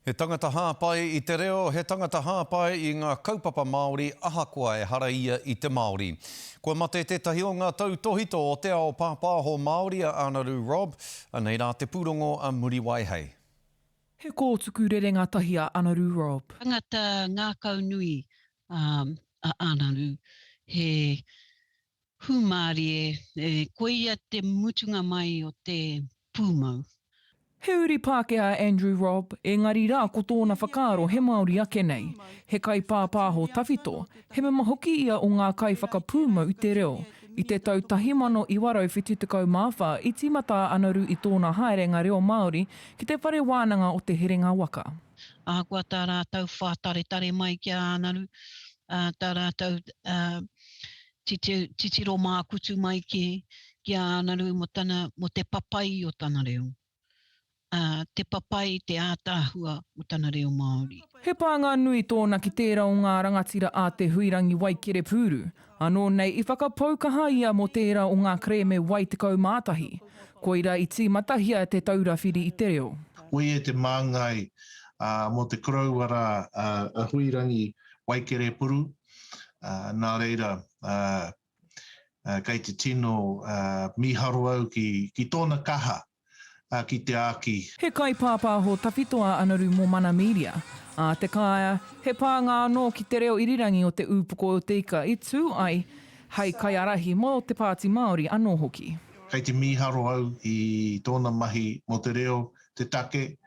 He tangata hāpai i te reo, he tangata hāpai i ngā kaupapa Māori ahakoa ehara ia i te Māori. Kua mate tētahi o ngā tautōhito o te ao pāpāho Māori a Anaru Robb, anei rā te pūrongo a Muriwai Hei. He kōtuku rerenga tahi a Anaru Robb. Tangata ngākaunui a Anaru, he Hūmārie, koia te mutunga mai o te pūmau. He uri Pākehā a Andrew Robb, engari rā ko tōna whakaaro he Māori ake nei. He kaipāpāho tawhito, he mema hoki ia o ngā kaiwhakapūmau i te reo. I te tau 1974 i tīmata a Anaru i tōna haerenga reo Māori ki te Whare Wānanga o Te Herenga Waka. Ahakoa tā rātou whātaretare mai ki a Anaru, tā rātou titiro mākutu mai ki, ki a Anaru mō tana, mō te papai o tana reo. Ā, te papai, te ātaahua o tana reo Māori. He pānga nui tōna ki tērā o ngā rangatira a Te Huirangi Waikerepūru, anō nei i whakapau kaha ia mō tērā o ngā kerēme Wai 11. Koirā i tīmatahia Te Taura Whiri i te Reo. Koia te māngai mō te koroua rā a Huirangi Waikerepuru, Nā reira, kei te tino mīharo au ki tōna kaha ki te āki. He kaipāpāho tawhito a Anaru mō Mana Media, a Te Kāea, he pānga anō ki te reo irirangi o Te Ūpoko o Te Ika i tū ai hei kaiārahi mō te Pāti Māori anō hoki. Kei te mīharo au i tōna mahi mō te reo, te take,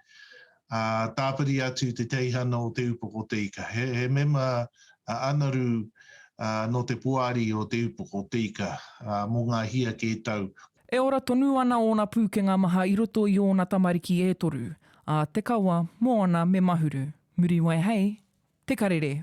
Ā, tāpiri atu te teihana o Te Upoko o Te Ika. He, he mema a Anaru nō te poari o Te Upoko o Te Ika mō ngā hia kē tau. E ora tonu ana ōna pūkenga maha i roto i ōna tamariki e toru, a Te Kawa, Moana me Mahuru. Muriwai hei Te Karere.